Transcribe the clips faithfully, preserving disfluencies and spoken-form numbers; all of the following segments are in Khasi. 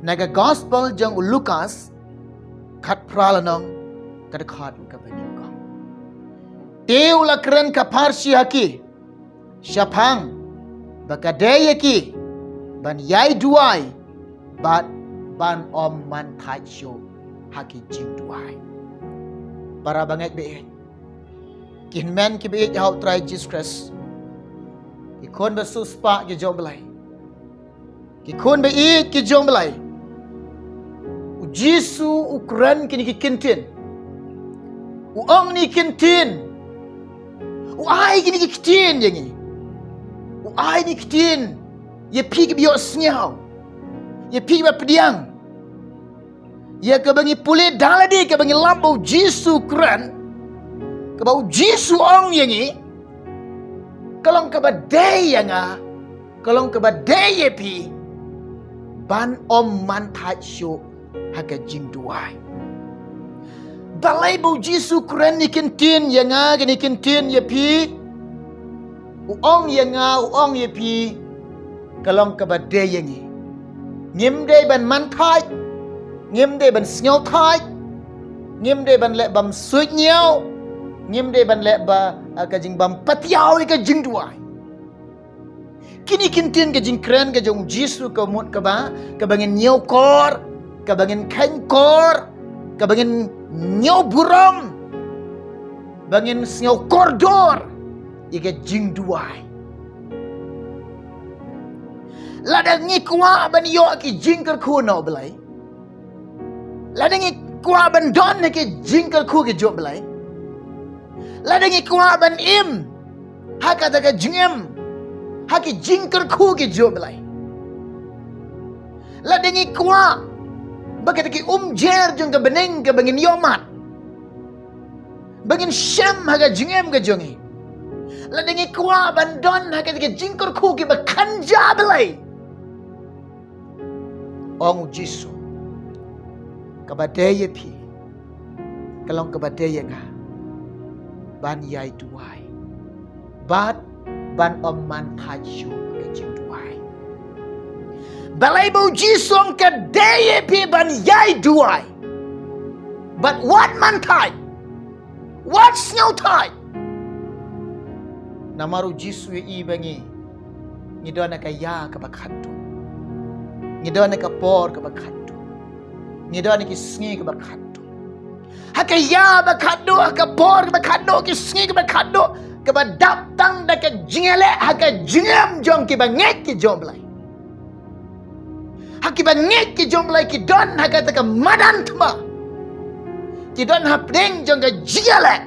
Na ka gospel jong u Lukas, khatphra lynnong, ka dkhot kaba hynñiewkong. Te u la kren ka pharshi ha ki, shaphang ba ka dei ïa ki ban ïai duwai bad ban ym man thait shuh ha ki jingduwai. Para bangeit ba ïeit, ki hynmen kiba ïeit ha u Trai Jisu Khrist, ki khun ba sngewspah ki jong u Blei, ki khun ba ïeit ki jong u Blei, u Jisu u kren kine ki kyntien. U ong kine ki kyntien. U ai kine ki kyntien ïa ngi. U ai kine ki kyntien ïa phi kiba ïohsngew, ïa phi kiba pdiang, ïa kaba ngi pule da lade, kaba ngi lap ba u Jisu u kren, kaba u Jisu u ong ïa ngi, ka long kaba dei ïa nga, ka long kaba dei ïa phi ban ym man thait shuh ha ka jingduwai. Balei ba u Jisu u kren kine ki kyntien ïa nga, kine ki kyntien ïa phi? U ong ïa nga, u ong ïa phi, ka long kaba dei ïa ngi. Ngim dei ban man thait, ngim dei ban sngew thait, ngim dei ban leh bym suidñiew, ngim dei ban leh ba, ah, ka jingbym patiaw ïa ka jingduwai. Kine ki kyntien ka jingkren ka jong u Jisu ka mut kaba, kaba ngin ñiewkor, kaba ngin kheiñkor, kaba ngin ñiewburom, ba ngin sngewkordor ïa ka jingduwai. Lada ngi kwah ban ïoh ki jingkyrkhu na u Blei, lada ngi kwah ban don ha ki jingkyrkhu ki jong u Blei, lada ngi kwah ban im ha kata ka jingim ha ki jingkyrkhu ki jong u Blei, lada ngi kwah ba kata ki umjer jong ka bneng kaba ngin ïohmad, ba ngin shem ha ka jingim ka jong ngi, lada ngi kwah ban don ha kata ki jingkyrkhu kiba kynja Blei, ong u Jisu, kaba dei ïa phi ka long kaba dei ïa nga ban ïai duwai bad ban ym man thait shuh ha ka jingduwai. Balei ba u Jisu u ong ka dei ïa phi ban ïai duwai bad wat man thait, wat sngew thait? Namar u Jisu u ïohi ba ngi, ngi don ha ka ïa kaba khatduh, ngi don ha ka por kaba khatduh, ngi don ha ki sngi kaba khatduh. Ha ka ïa ba khatduh, ha ka por kaba khatduh, ki sngi kaba khatduh, kaba dap tang da ka jingïaleh ha ka jingim jong kiba ngeit ki jong u Blei. Ha kiba ngeit ki jong u Blei ki don ha kata ka madan thma, ki don hapdeng jong ka jingïaleh.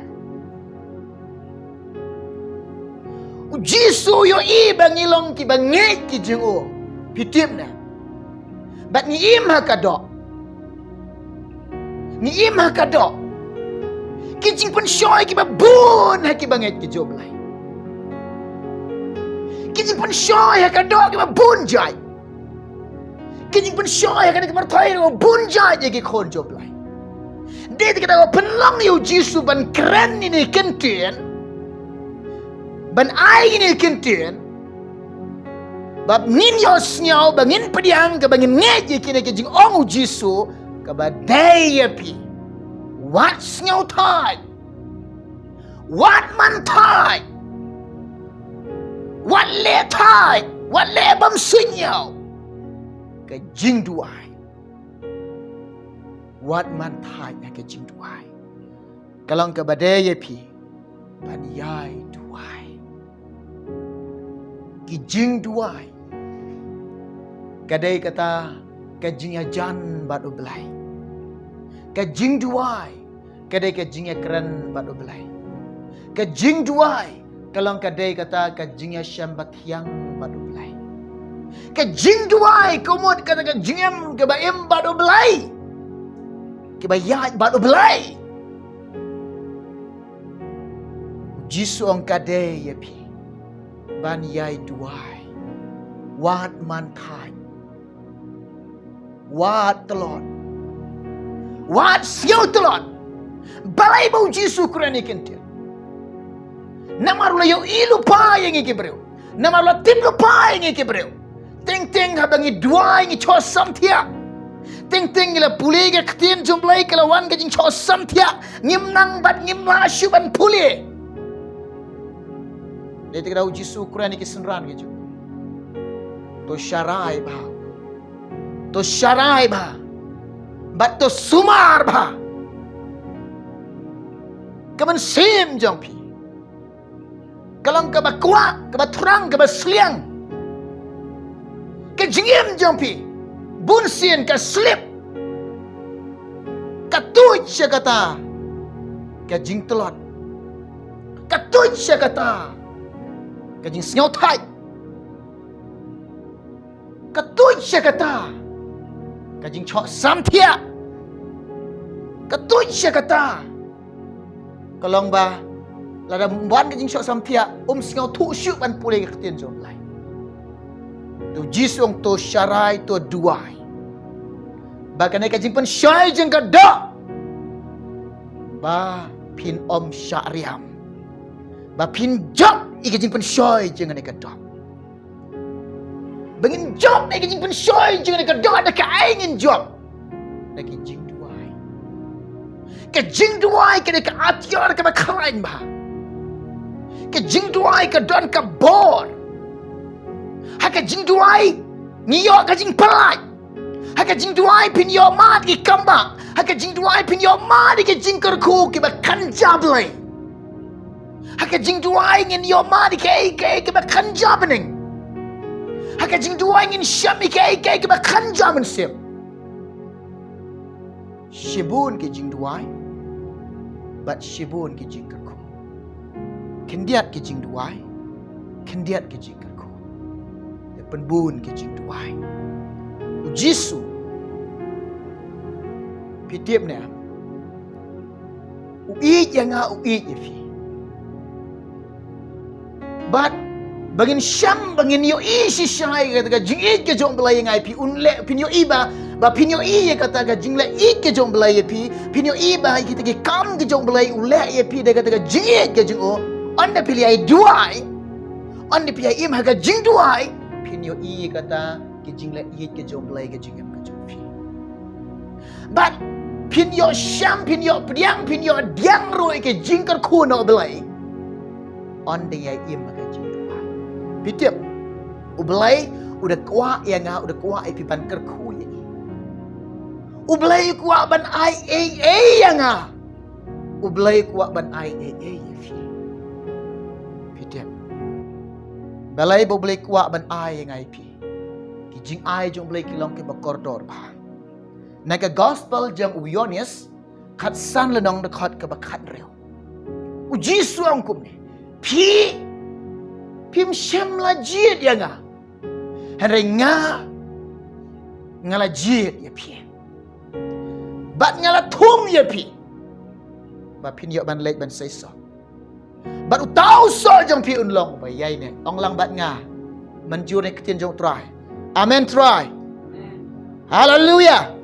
U Jisu u ïohi ba ngi long kiba ngeit ki jong u. Phi tip ne? Bad ngi im ha ka doh. Ngi im ha ka doh. Ki jingpynshoi kiba bun ha kiba ngeit ki jong u Blei. Ki jingpynshoi ha ka doh kiba bun jait. Ki jingpynshoi ha kane ka pyrthei ruh bun jait ïa ki khun jong u Blei. Dei te kata ka pynlong ïa u Jisu ban kren kine ki kyntien, ban ai kine ki kyntien, ba ngin ïohsngew, ba ngin pdiang, kaba ngin ngeit ïa kine ki jingong u Jisu, kaba dei ïa phi, wat sngew thait, wat man thait, wat leh thait, wat leh bym suidñiew ka jingduwai. Wat man thait ha ka jingduwai. Ka long kaba dei ïa phi ban ïai duwai. Ki jingduwai ka dei kata ka jingïajan bad u Blei. Ka jingduwai ka dei ka jingïakren bad u Blei. Ka jingduwai ka long ka dei kata ka jingïashem bathiang bad u Blei. Ka jingduwai ka mut kata ka jingim kaba im bad u Blei, kaba ïaid bad u Blei. U Jisu u ong ka dei ïa phi ban ïai duwai. Wat man thait. Wat tlot. Wat sngew tlot. Balei ba u Jisu u kren kine ki kyntien? Namar u la ïohi lypa ïa ngi ki briew. Namar u la tip lypa ïa ngi ki briew. Teng teng haba ngi duwai ngi choh samthiah. Teng teng ngi la pule ka ktien jong Blei, ka la wan ka jingshoh samthiah, ngim nang bad ngim lah shuh ban pule. Dei te ka daw Jisu u kren ïa ki synran ki jong u. To sharai bha. To sharai bha. Bad to sumar bha. Ka mynsiem jong phi ka long kaba kwah, kaba thrang, kaba sliang. Ka jingim jong phi bun sien ka slip. Ka tuid sha kata ka jingtlot. Ka tuid sha kata ka jingsngewthait. Ka tuid sha kata ka jingshoh samthiah. Ka tuid sha kata ka long ba lada wan ka jingshoh samthiah, um sngewthuh shuh ban pule ka ktien jong U Blei. To Jisu ong to sharai, to duwai. Ba kane ka jingpynshoi jong ka doh ba phin ym shah riam. Ba phin jop ïa ka jingpynshoi jong kane ka doh. Ba ngin jop ïa ka jingpynshoi jong kane ka doh, da kaei ngin jop? Da ka jingduwai. Ka jingduwai ka dei ka atiar kaba khlaiñ bha. Ka jingduwai ka don ka bor. Ha ka jingduwai ngi ïoh ka jingpyllait. Ha ka jingduwai phin ïoh mad ki kambah. Ha ka jingduwai phin ïoh mad ki jingkyrkhu kiba kynja Blei. Ha ka jingduwai ngin ïoh mad ïa kiei kiei kiba kynja bneng. Ha ka jingduwai ngin shem ïa kiei kiei kiba kynja mynsiem. Shibun ki jingduwai bad shibun ki jingkyrkhu. Khyndiat ki jingduwai, khyndiat ki jingkyrkhu. Te pynbun ki jingduwai. U Jisu, phi tip ne em? U ïeit ïa nga, u ïeit ïa phi. Bad ba ngin shem, ba ngin ïohi shisha ïa kata ka jingïeit ka jong U Blei ïa nga ïa phi, un leh, phin ïohi ba, ba phin ïohi ïa kata ka jingleh ïeit ka jong U Blei ïa phi, phin ïohi ba ïa kita ki kam ka jong U Blei u leh ïa phi da kata ka jingïeit ka jong u. Ynda phi ïai duwai, ynda phi ïai im ha ka jingduwai, phin ïohi ïa kata ka jingleh ïeit ka jong U Blei ha ka jingim ka jong phi. Bad phin ïoh shem, phin ïoh pdiang, phin ïoh pdiang ruh ïa ka jingkyrkhu na U Blei. Ynda ïai im ha ka jingduwai. Phi tip, U Blei u da kwah ïa nga, u da kwah ïa phi ban kyrkhu ïa ngi. U Blei u kwah ban ai ei ei ïa nga. U Blei u kwah ban ai ei ei ïa phi. Phi tip, balei ba U Blei u kwah ban ai ïa nga ïa phi? Ki jingai jong U Blei ki long kiba kordor bha. Na ka gospel jong u Ïoannis, khatsan lynnong, dkhot kaba khathynriew, u Jisu u ong kumne: Phi, phim shym la jied ïa nga, hynrei nga, nga la jied ïa phi. Bad nga la thung ïa phi ba phin ïoh ban leit ban sei soh. Bad uta u soh jong phi un long uba ïaineh. Ong lang bad nga: Mynjur ne ka ktien jong U Trai? Amen, Trai. Haleluia.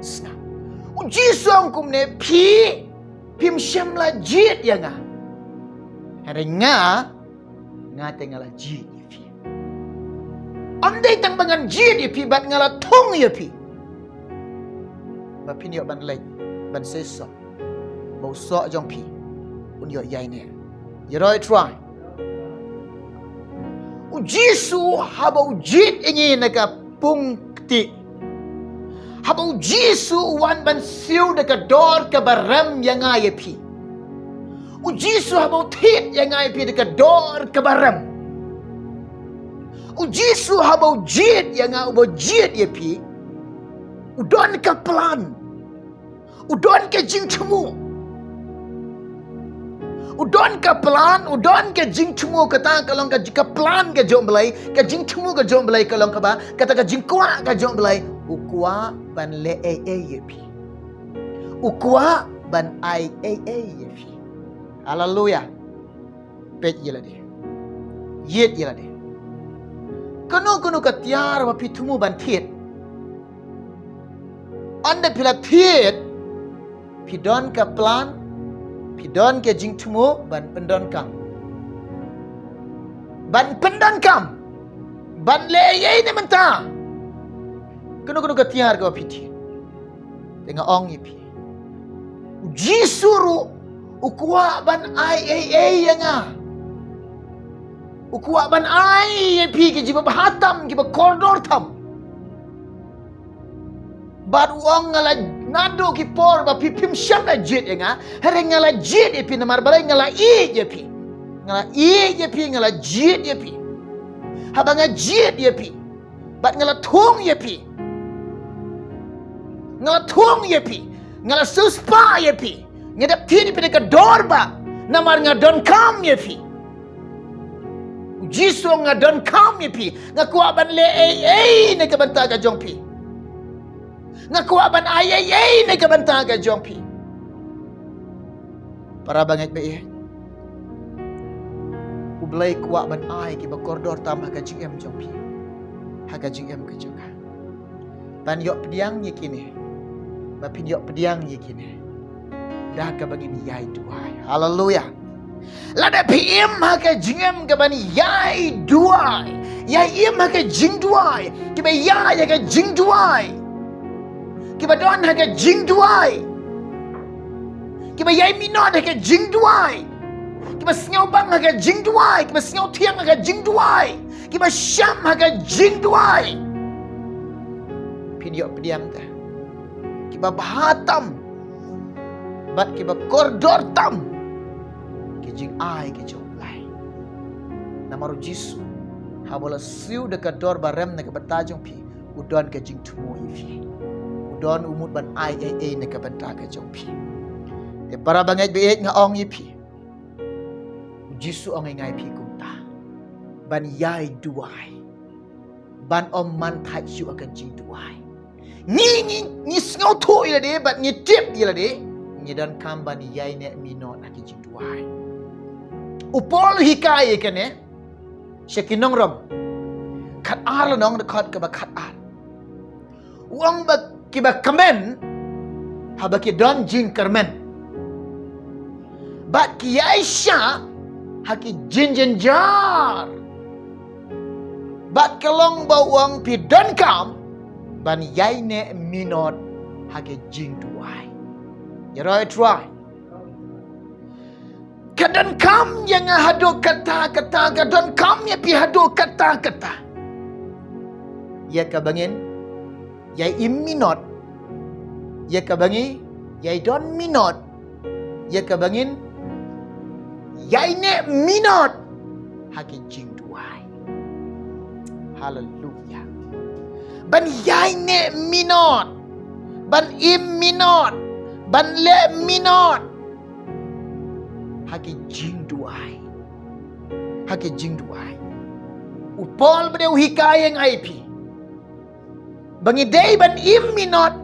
Sngap. U Jisu u ong kumne: Phi, phim shym la jied ïa nga, hynrei nga, nga te nga la jied ïa phi. Ym dei tang ba ngan jied ïa phi, bad nga la thung ïa phi ba phin ïoh ban leit ban sei soh, ba u soh jong phi un ïoh ïaineh. Ïaroh, Trai. U Jisu haba u jied ïa ngi na ka pung ktieh, haba u Jisu u wan ban siew da ka dor kaba rem ïa nga ïa phi, u Jisu haba u thied ïa nga ïa phi da ka dor kaba rem, u Jisu haba u jied ïa nga, uba jied ïa phi, u don ka plan, u don ka jingthmu. U don ka plan, u don ka jingthmu. Kata ka long ka, ka plan ka jong U Blei, ka jingthmu ka jong U Blei ka long kaba, kata ka jingkwah ka jong U Blei, u kwah ban leh ei ei ïa phi. U kwah ban ai ei ei ïa phi. Haleluia. Peit ïa lade. Ïeit ïa lade. Kano kano ka tiar ba phi thmu ban thied, ynda phi la thied, phi don ka plan, phi don ka jingthmu ban pyndonkam. Ban pyndonkam. Ban leh ei ei na mynta. Kano kano ka tiar kaba phi thied, te nga ong ïa phi, U Jisu ruh u kwah ban ai ei ei ïa nga. U kwah ban ai ïa phi ki jingpyntip tam, kiba kordor tam. Bad u ong, nga la, naduh ki por ba phi phim shym la jied ïa nga, hynrei nga la jied ïa phi namar balei? Nga la ïeit ïa phi. Nga la ïeit ïa phi, nga la jied ïa phi. Haba nga jied ïa phi, bad nga la thung ïa phi. Nga la thung ïa phi. Nga la siewspah ïa phi. Nga dep thied ïa phi da ka dor ba, namar nga donkam ïa phi. U Jisu, nga donkam ïa phi. Nga kwah ban leh ei ei na ka bynta ka jong phi. Nga kwah ban ai ei ei na ka bynta ka jong phi. Para bangeit ba ïeit, U Blei u kwah ban ai kiba kordor tam ha ka jingim jong phi, ha ka jingim ka jong nga. Ban ïoh pdiang ïa kine, ba phin ïoh pdiang ïa kine da kaba ngin ïai duwai. Haleluya. Lada phi im ha ka jingim kaban ïai duwai, ïai im ha ka jingduwai, kiba ïai ha ka jingduwai, kiba don ha ka jingduwai, kiba ïai minot ha ka jingduwai, kiba sngewbang ha ka jingduwai, kiba sngewthiang ha ka jingduwai, kiba sham ha ka jingduwai, phin ïoh pdiang da kiba bha tam bad kiba kordor tam ki jingai ki jong U Blei. Namar U Jisu, haba u la siew da ka dor ba rem na ka bynta jong phi, u don ka jingthmu ïa phi. U don, u mut ban ai ei ei na ka bynta ka jong phi. Te para bangeit ba ïeit, nga ong ïa phi, U Jisu u ong ïa nga ïa phi kumta, ban ïai duwai, ban ym man thait shuh ha ka jingduwai. Ngi, ngi, ngi sngewthuh ïa lade bad ngi tip ïa lade, ngi donkam ban ïai neh minot ha ka jingduwai. U Paul u hikai ïa kane sha ki nong Rom, khatar lynnong, dkhot kaba khatar. U ong ba kiba kmen, haba ki don jingkyrmen, bad ki ïaishah ha ki jingjynjar. Bad ka long ba u ong phi donkam ban ïai neh minot ha ka jingduwai. Ïaroh ïa U Trai. Ka donkam ïa nga haduh katta katta, ka donkam ïa phi haduh katta katta. Ïa kaba ngin ïai im minot, ïa kaba ngi ïai don minot, ïa kaba ngin ïai neh minot ha ki jingduwai. Haleluya. Ban ïai neh minot, ban im minot, ban leh minot ha ki jingduwai. Ha ki jingduwai. U Paul ba dei u hikai ïa nga ïa phi ba ngi dei ban im minot,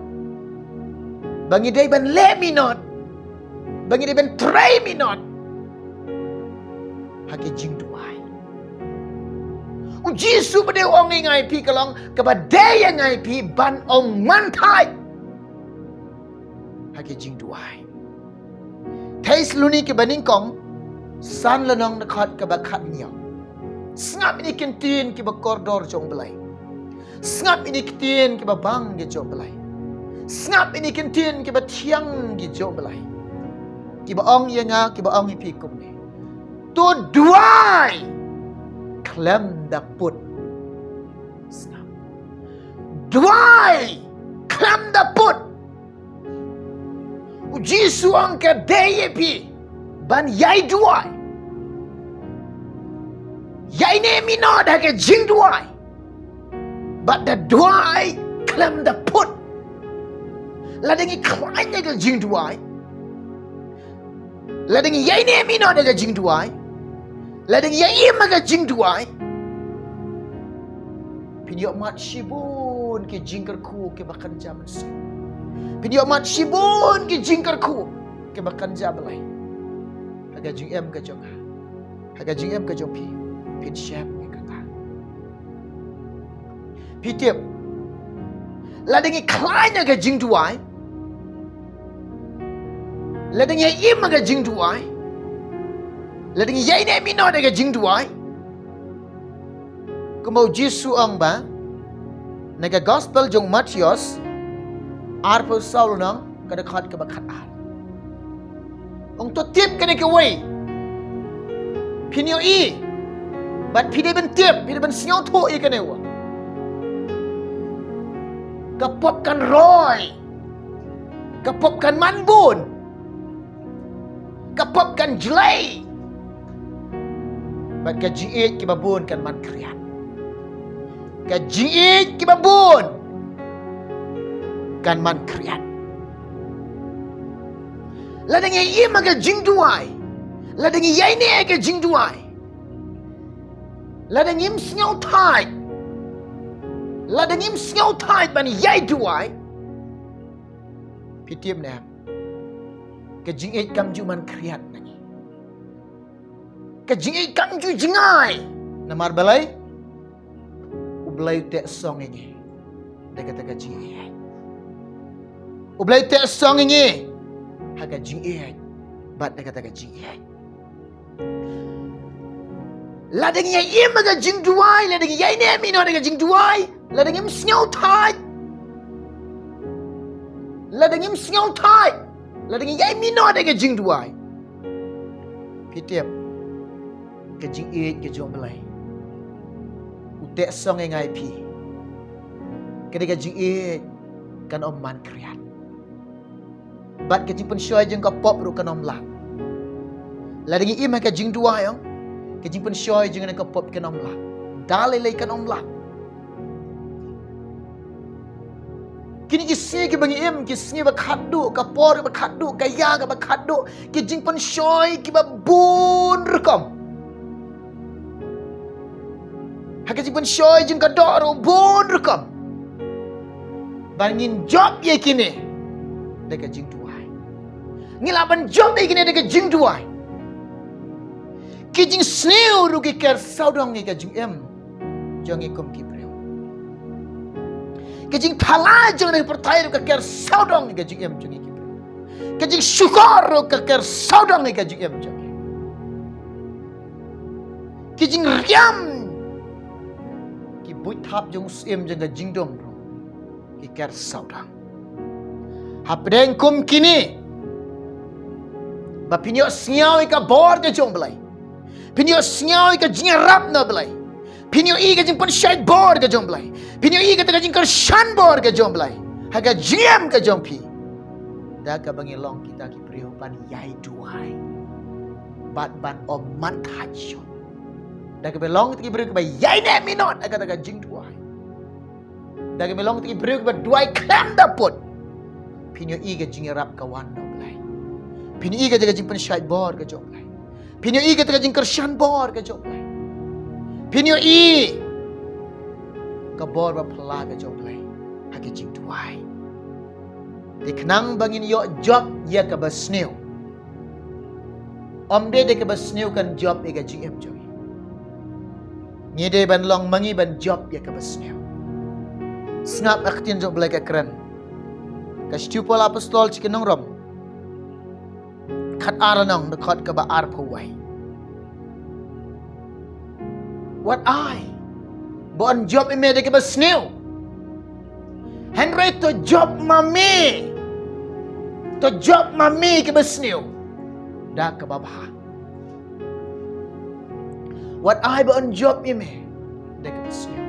ba ngi dei ban leh minot, ba ngi dei ban trei minot ha ki jingduwai. U Jisu ba dei u ong ïa nga ïa phi ka long kaba dei ïa nga ïa phi ban ym man thait ha ki jingduwai. Thessaloniki banyngkong san lynnong, dkhot kaba khathynñiew. Sngap ïa ki ktien kiba kordor jong U Blei. Sngap ïa ki ktien kiba bang ki jong U Blei. Sngap ïa ki ktien kiba thiang ki jong U Blei, kiba ong ïa nga, kiba ong ïa phi kumne: To duwai khlem da put. Sngap. Duwai khlem da put. U Jisu u ong ka dei ïa phi ban ïai duwai, ïai neh minot ha ka jingduwai, bad da duwai khlem da put. Lada ngi khlaiñ ha ka jingduwai, lada ngi ïai neh minot ha ka jingduwai, lada ngi ïai im ha ka jingduwai, phin ïoh mad shibun ki jingkyrkhu kiba kynja mynsiem. Phin ïoh mad shibun ki jingkyrkhu kiba kynja Blei ha ka jingim ka jong nga, ha ka jingim ka jong phi. Phin shem ïa kata. Phi tip, lada ngi khlaiñ ha ka jingduwai, lada ngi im ha ka jingduwai, lada ngi ïai neh minot ha ka jingduwai, kumba U Jisu u ong ba Na ka gospel jong u Mathaios, arphew saw lynnong, ka dkhot kaba khat ar. Ong to tip kane kawei. Phin ïohi. Bad phi dei ban tip, phi dei ban sngewthuh ïa kane wa. Ka pop kan roi. Ka pop kan man bun. Ka pop kan jlei. Bad ka jingïeit kiba bun kan man khriat. Ka jingïeit kiba bun kan man khriat. Lada ngi im ha ka jingduwai. Lada ngi ïaineh ha ka jingduwai. Lada ngim sngewthait. Lada ngim sngewthait ban ïai duwai. Phi tip ne em? Ka jingïeit kam ju man khriat na ngi. Ka jingïeit kam ju jngai. Namar balei? U Blei u teh song ïa ngi da kata ka jingïeit. U Blei u teh song ïa ngi ha ka jingïeit. Bad da kata ka jingïeit. Lada ngi ïa im ha ka jingduwai, lada ngi ïaineh minot ha ka jingduwai, lada ngim sngewthait. Lada ngim sngewthait. Lada ngi ïai minot ha ka jingduwai. Phi tip, ka jingïeit ka jong u Blei u teh song ïa ngi ïa phi. Ka dei ka jingïeit kan ym man khriat. Bad ka jingpynshoi jong ka pop ruh kan ym lah. Lada ngi im ha ka jingduwai ong, ka jingpynshoi jong ka pop kan ym lah. Da lei lei kan ym lah. Kine ki sngi kiba ngi im, ki sngi ba khatduh, ka por ba khatduh, ka ïa kaba khatduh, ki jingpynshoi kiba bun rukom. Ha ka jingpynshoi jong ka doh ruh bun rukom. Ba ngin jop ïa kine da ka jingduwai. Ngi lah ban jop ïa kine da ka jingduwai. Ki jingsniew ruh ki ker sawdong ïa ka jingim jong ngi kum ki briew. Ki jingthala jong ngi pyrthei ruh ka ker sawdong ïa ka jingim jong ngi ki briew. Ki jingshukor ruh ka ker sawdong ïa ka jingim jong ngi. Ki jingriam, ki buit thap jong u syiem jong ka jingdum ruh ki ker sawdong. Hapdeng kum kine, ba phin ïohsngew ïa ka bor ka jong u Blei. Phin ïohsngew ïa ka jingïarap na u Blei. Phin ïohi ka jingpynshait bor ka jong u Blei. Phin ïohi kata ka jingkyrshan bor ka jong u Blei ha ka jingim ka jong phi. Da kaba ngi long kita ki briew ban ïai duwai bad ban ym man thait shuh. Da kaba long kita ki briew kiba ïaineh minot ha kata ka jingduwai. Da kaba long kita ki briew kiba duwai khlem da put. Phin ïohi ka jingïarap ka wan na u Blei. Phin ïohi kata ka jingpynshait bor ka jong u Blei. Phin ïohi kata ka jingkyrshan bor ka jong u Blei. Phin ïohi ka bor ba phylla ka jong u Blei ha ka jingduwai. Te khnang ba ngin ïoh jop ïa kaba sniew. Ym dei da kaba sniew kan jop ïa ka jingim jong ngi. Ngi dei ban long ma ngi ban jop ïa kaba sniew. Sngap ha ka ktien jong u Blei ka kren. Ka shithi u Paul apostol sha ki nong Rom. Khat ar lynnong, dkhot kaba arphew wei. Wat ai ba yn jop ïa me da kaba sniew. Hynrei to jop ma me. To jop ma me kaba sniew da kaba bha. Wat ai ba yn jop ïa me da kaba sniew.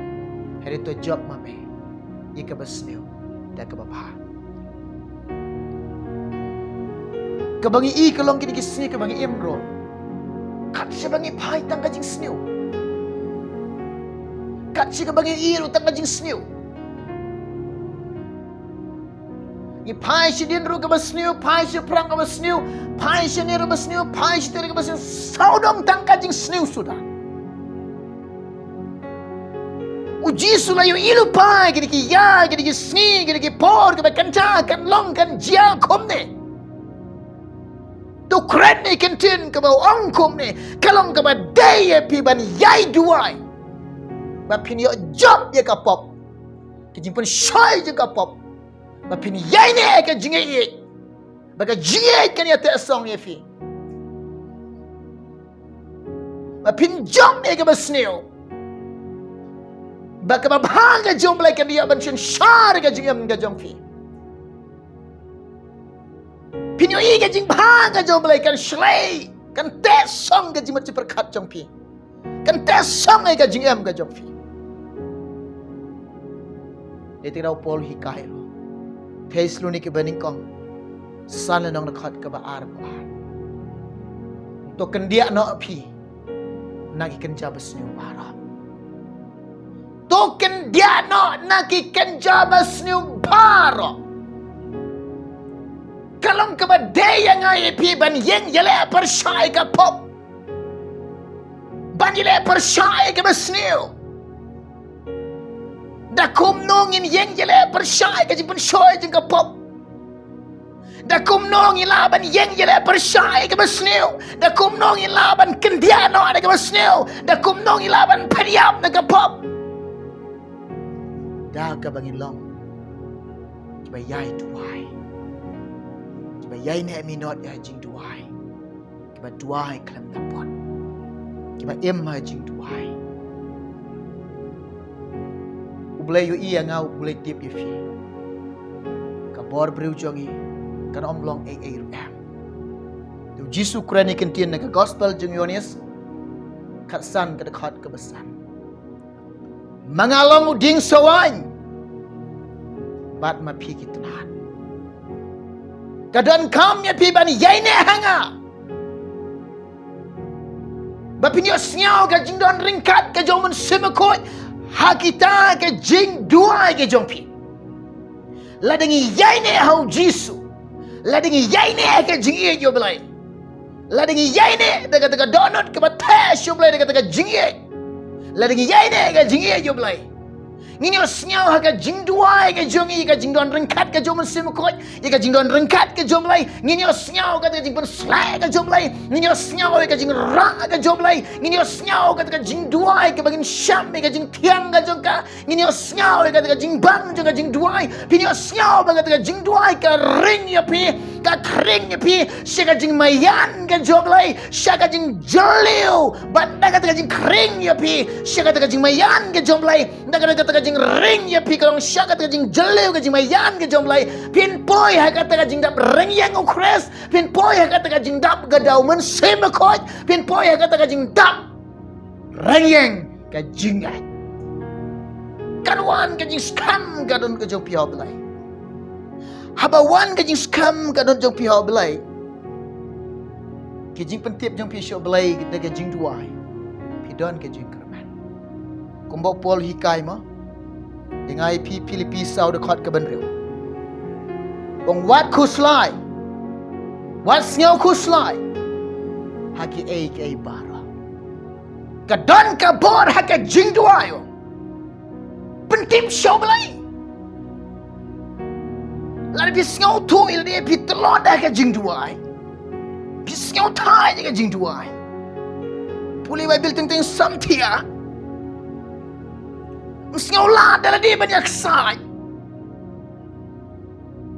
Hynrei to jop ma me ïa kaba sniew da kaba bha. Kaba ngi i ka long kine ki sngi kaba ngi im ruh. Kat shaba ngi phai tang ka jingsniew. Kat shaba ngi i ruh tang ka jingsniew. Ngi phai shadien ruh kaba sniew, phai shaphrang kaba sniew, phai shane ruh kaba sniew, phai shate ruh kaba sniew, sawdong tang ka jingsniew suda. U Jisu la ïohi lypa kine ki ïa, kine ki sngi, kine ki por, kaba kynja kan long kan jia kumne. To kren ïa ka ktien kaba ong kumne, ka long kaba dei ïa phi ban ïai duwai. Ba phin ïoh jop ïa ka pop. Ka jingpynshoi jong ka pop. Ba phin ïaineh ïa ka jingïeit. Ba ka jingïeit kan ïateh song ïa phi. Ba phin jop ïa kaba sniew. Ba kaba bha ka jong U Blei kan ïa ban synshar ka jingim ka jong phi. Phin ïohi ka jingbha ka jong U Blei kan shlei, kan teh song ka jingmut jingpyrkhat jong phi. Kan teh song ïa ka jingim ka jong phi. Dei te u Paul u hikai ruh. Thessaloniki banyngkong san, lynnong dkhot kaba arphew ar. To kyndiah noh phi na ki kynja basniew baroh. To kyndiah noh na ki kynja basniew baroh. Ka long kaba dei ïa nga ïa phi ban ïeng ïaleh pyrshah ïa ka pop, ban ïaleh pyrshah ïa kaba sniew. Da kumno ngin ïeng ïaleh pyrshah ïa ka jingpynshoi jong ka pop? Da kumno ngin lah ban ïeng ïaleh pyrshah ïa kaba sniew? Da kumno ngin lah ban kyndiah noh na kaba sniew? Da kumno ngin lah ban pynïap na ka pop? Da kaba ngin long kiba ïai duwai, kiba ïai neh minot ïa jingduwai, kiba duwai khlem da pop, kiba im ha jingduwai. U Blei u ïohi ïa nga, U Blei u tip ïa phi. Ka bor briew jong ngi kan ym long ei ei ruh em. Te U Jisu u kren ïa ka ktien na ka gospel jong u Ïoannis khatsan, ka dkhot kaba san. Ma nga long u dieng sawaiñ, bad ma phi ki tnat. Ka donkam ïa phi ban ïai neh ha nga, ba phin ïohsngew ka jingdon ryngkat ka jong U Mynsiem Bakhuid ha kita ki jingduwai ki jong phi. Lada ngi ïai neh ha U Jisu, lada ngi ïai neh ha ka jingïeit ïa U Blei, lada ngi ïai neh da kata ka dohnud kaba theh sha U Blei da kata ka jingïeit, lada ngi ïai neh ha ka jingïeit ïa U Blei, ngin ïohsngew ha ka jingduwai ka jong ngi ïa ka jingdon ryngkat ka jong U Mynsiem Bakhuid, ïa ka jingdon ryngkat ka jong U Blei. Ngin ïohsngew kata ka jingpynsleh ka jong U Blei. Ngin ïohsngew ïa ka jingrah ka jong U Blei. Ngin ïohsngew kata ka jingduwai kaba ngin shem ïa ka jingthiang ka jong ka. Ngin ïohsngew ïa kata ka jingbang jong ka jingduwai. Phin ïohsngew ba kata ka jingduwai ka ring ïa phi, ka khring ïa phi sha ka jingmaïan ka jong U Blei, sha ka jingjylliew. Bad da kata ka jingkhring ïa phi sha kata ka jingmaïan ka jong U Blei, da kata ka jingring ïa phi ka long sha kata ka jingjylliew ka jingmaïan ka jong U Blei, phin poi ha kata ka jingdap ryngïeng U Khrist, phin poi ha kata ka jingdap ka da U Mynsiem Bakhuid, phin poi ha kata ka jingdap ryngïeng ka jingngeit. Kan wan ka jingskhem ka dohnud ka jong phi ha U Blei. Haba wan ka jingskhem ka dohnud jong phi ha U Blei, ki jingpyntip jong phi sha U Blei da ka jingduwai, phi don ka jingkyrmen. Kumba u Paul u hikai mo, ïa nga ïa phi, Philippi saw dkhot kaba hynriew. U ong wat khuslai, wat sngew khuslai ha kiei kiei baroh. Ka don ka bor ha ka jingduwai, u ong. Pyntip sha U Blei. Lada phi sngewthuh ïa lade phi tlot ha ka jingduwai, phi sngewthait ïa ka jingduwai, pule Baibl teng teng samthiah. Ym sngewlad da lade ban ïaksaid.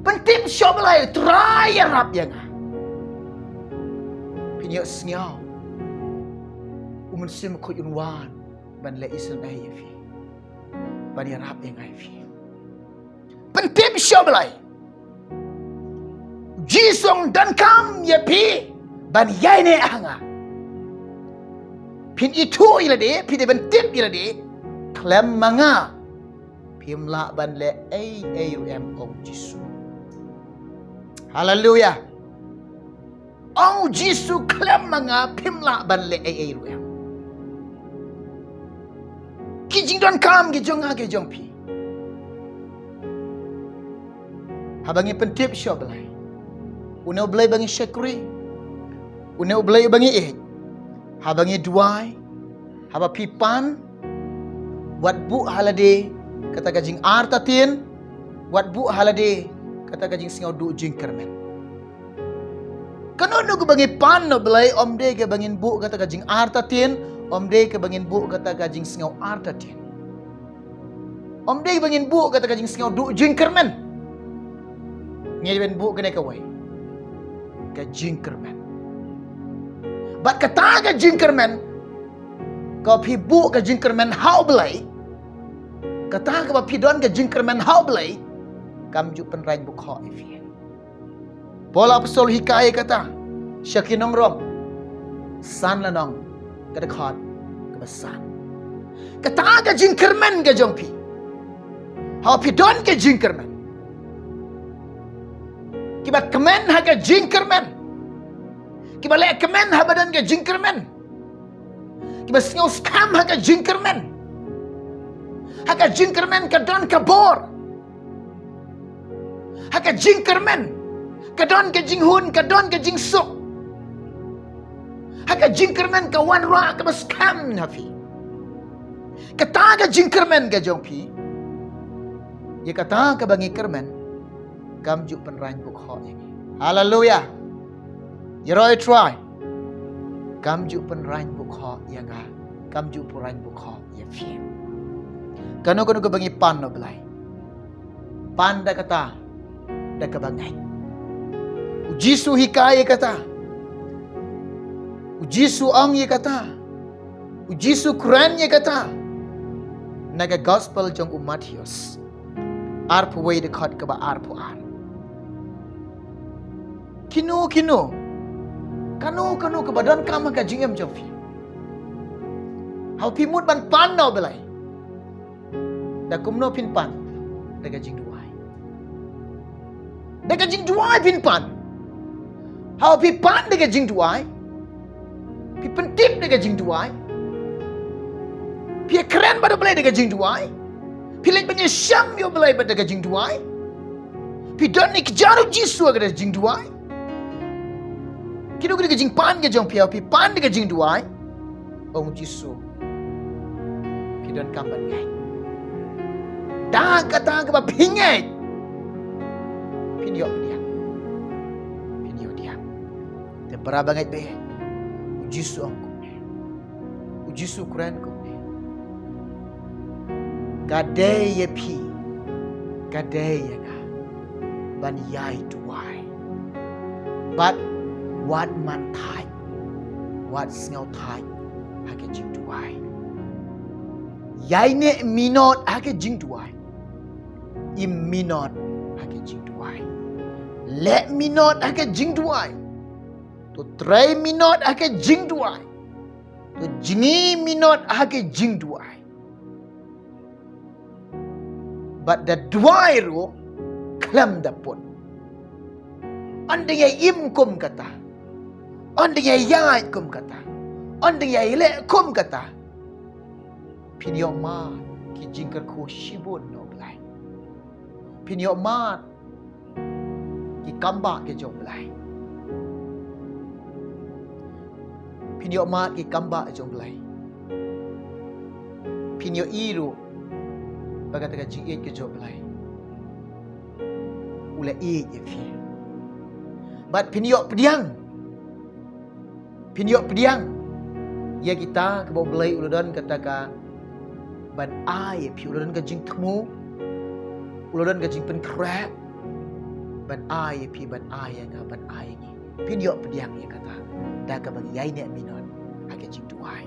Pyntip sha U Blei, Trai ïarap ïa nga. Phin ïohsngew U Mynsiem Bakhuid un wan ban leh isynei ïa phi, ban ïarap ïa nga ïa phi. Pyntip sha U Blei. Jisu u ong donkam ïa phi ban ïai neh ha nga. Phin ithuh ïa lade, phi dei ban tip ïa lade, khlem ma nga phim lah ban leh ei ei ruh em, ong Jisu. Haleluia. Ong Jisu, khlem ma nga phim lah ban leh ei ei ruh em. Ki jingdonkam ki jong nga ki jong phi, haba ngi pyntip sha U Blei, une U Blei ba ngi shakri, une U Blei ba ngi ïeit, haba ngi duwai, haba phi pan, wat buh ha lade kata ka jingartatien, wat buh ha lade kata ka jingsngew duh jingkyrmen. Kano kano kaba ngi pan na U Blei, ym dei kaba ngin buh kata ka jingartatien, ym dei kaba ngin buh kata ka jingsngew artatien, ym dei kaba ngin buh kata ka jingsngew duh jingkyrmen. Ngi dei ban buh kane kawei, ka jingkyrmen. Bad kata ka jingkyrmen, ko phi buh ka jingkyrmen ha U Blei, Kata kaba phi don ka jingkyrmen ha U Blei kam ju pynrang bukhoh ïa phi. Paul apostol hikai ïa kata sha ki nong Rom, san Lynnong ka dkhot kaba san. Kata ka jingkyrmen ka jong phi, haba phi don ka jingkyrmen, kiba kmen ha ka jingkyrmen, kiba leh kmen haba don ka jingkyrmen, kiba sngewskhem ha ka jingkyrmen. Ha ka jingkyrmen ka don ka bor. Ha ka jingkyrmen ka don ka jinghun, ka don ka jingsuk. Ha ka jingkyrmen ka wanrah kaba skhem ha phi. Kata ka jingkyrmen ka jong phi, ïa kata kaba ngi kyrmen, kam ju pynrang bukhoh ïa ngi. Haleluya. Ïaroh ïa U Trai. Kam ju pynrang bukhoh ïa nga, kam ju pynrang bukhoh ïa phi. Kano kano kaba ngi pan na U Blei, pan da kata, da kaba ngeit. U Jisu hikai ïa kata. U Jisu ong ïa kata. U Jisu kren ïa kata na ka gospel jong u Mathaios arphew wei, dkhot kaba arphew ar. Kino kino, kano kano kaba donkam ha ka jingim jong phi, haba phi mut ban pan na U Blei, da kumno phin pan? Da ka jingduwai. Da ka jingduwai phin pan. Haba phi pan da ka jingduwai, phi pyntip da ka jingduwai, phi ïakren bad U Blei da ka jingduwai, phi leit ban ïashem ïa U Blei bad da ka jingduwai, phi don ïa ka jar U Jisu ha ka jingduwai. Kino kino ka jingpan ka jong phi, haba phi pan da ka jingduwai, ong U Jisu, phi donkam ban ngeit. Da kata kaba phi ngeit, phin ïoh pdiang. Phin ïoh pdiang. Te para bangeit ba ïeit, U Jisu ong kumne. U Jisu kren kumne. Ka dei ïa phi, ka dei ïa nga ban ïai duwai. Bad wat man thait, wat sngew thait ha ka jingduwai. Ïai neh minot ha ka jingduwai. Im minot ha ka jingduwai. Leh minot ha ka jingduwai. To trei minot ha ka jingduwai. To jngi minot ha ka jingduwai. Bad da duwai ruh khlem da put. Ynda ïai im kum kata, ynda ïai ïaid kum kata, ynda ïai leh kum kata, phin ïoh mad ki jingkyrkhu shibun na U Blei. Phin ïoh mad ki kambah ki jong U Blei. Phin ïoh mad ki kambah ki jong U Blei. Phin ïohi ruh ba kata ka jingïeit ka jong U Blei, u la ïeit ïa phi. Bad phin ïoh pdiang. Phin ïoh pdiang ïa kita kaba U Blei u la don kata ka ban ai ïa phi, u la don ka jingthmu, u la don ka jingpynkhreh ban ai ïa phi, ban ai ïa nga, ban ai ïa ngi. Phin ïoh pdiang ïa kata da kaba ngi ïai neh minot ha ka jingduwai.